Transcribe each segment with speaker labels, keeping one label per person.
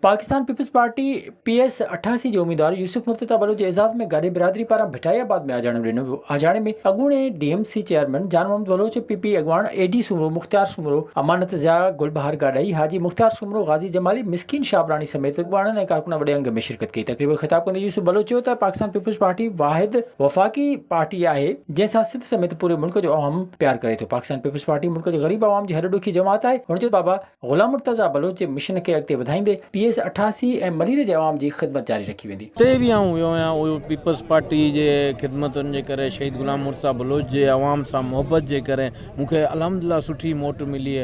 Speaker 1: Pakistan peoples party P S 88 جي اميدوار يوسف مرتضيٰ بلوچ جي اعزاز ۾ گاڏي برادري پاران ڀٽائي آباد ۾ آجياڻو ڏنو ويو. آجياڻي ۾ اڳوڻي D M C chairman Jan Muhammad Baloch, P P اڳواڻ اي ڊي سومرو، مختيار سومرو، امانت ضياء، گل بهار گاڏهي، حاجي مختيار سومرو، غازي جمالي، مسڪين شابراڻي سميت اڳواڻن ۽ ڪارڪنن وڏي انگ ۾ شرڪت ڪئي. تقريب کي خطاب ڪندي يوسف بلوچ چيو ته پاڪستان پيپلز پارٽي واحد وفاقي پارٽي آهي جنهن سان سنڌ سميت پوري ملڪ جو عوام پيار ڪري ٿو. پاڪستان پيپلز پارٽي ملڪ جي غريب عوام جي هڏ ڏوکي جماعت آهي. هن چيو ته بابا غلام مرتضيٰ بلوچ جي مشن کي اڳتي وڌائيندي پي ايس 88 ۽ ملير جي عوام جي خدمت جاري رکي ويندي.
Speaker 2: اتي به آئون ويو آهيان اهو پيپلز پارٽي جي خدمتن جي ڪري شهيد غلام مرتضيٰ بلوچ جي عوام سان محبت جي ڪري مون کي الحمدلله سٺي موٽ ملي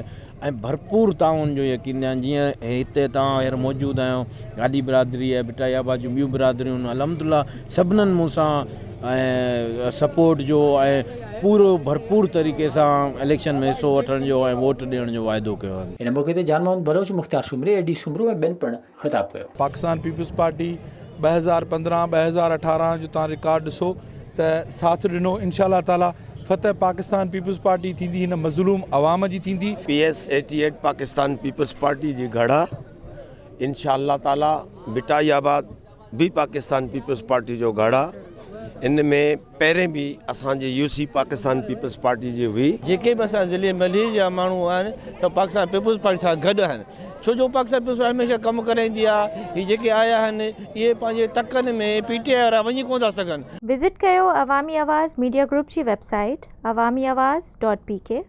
Speaker 2: ۽ ڀرپور تعاون جو يقين ڏيان جيئن هتي توهان هينئر موجود آهيو گاڏي برادري ۽ ڀٽائي آباد جون ٻيون برادريون آهن الحمدلله سڀنن مون سان ۽ سپورٽ جو ۽ پورو ڀرپور طريقي سان اليڪشن ۾ حصو وٺڻ جو ۽ ووٽ ڏيڻ جو واعدو ڪيو آهي.
Speaker 1: ان موقعي تي جان محمد بلوچ، مختيار سومري، اي ڊي سومرو ۽ ٻين پڻ خطاب ڪيو.
Speaker 3: پاڪستان پيپلز پارٽي 2015 2018 جو توهان رڪارڊ ڏسو ته ساٿ ڏنو انشاء الله تعالي فتح پاڪستان پيپلز پارٽي ٿيندي هن مظلوم عوام جي ٿيندي.
Speaker 4: P S 88 Pakistan peoples party جي گهڙا انشاء الله تعالي ڀٽائي آباد به پاڪستان پيپلز پارٽي جو گهڙ آ ان ۾ پهرين به اسان جي يو سي پاڪستان پيپلز پارٽي جي هئي.
Speaker 5: جيڪي به اسان ضلعي ملير جا ماڻهو آهن سڀ پاڪستان پيپلز پارٽي سان گڏ آهن ڇو جو پاڪستان پيپلز پارٽي هميشه ڪم ڪرائيندي آ هي جيڪي آيا آهن اهي پنهنجي تڪن ۾ پي ٽي آء وارا وڃي ڪونه ٿا سگهن.
Speaker 6: وزٽ ڪيو عوامي آواز ميڊيا گروپ جي website Awami Awaz dot P K.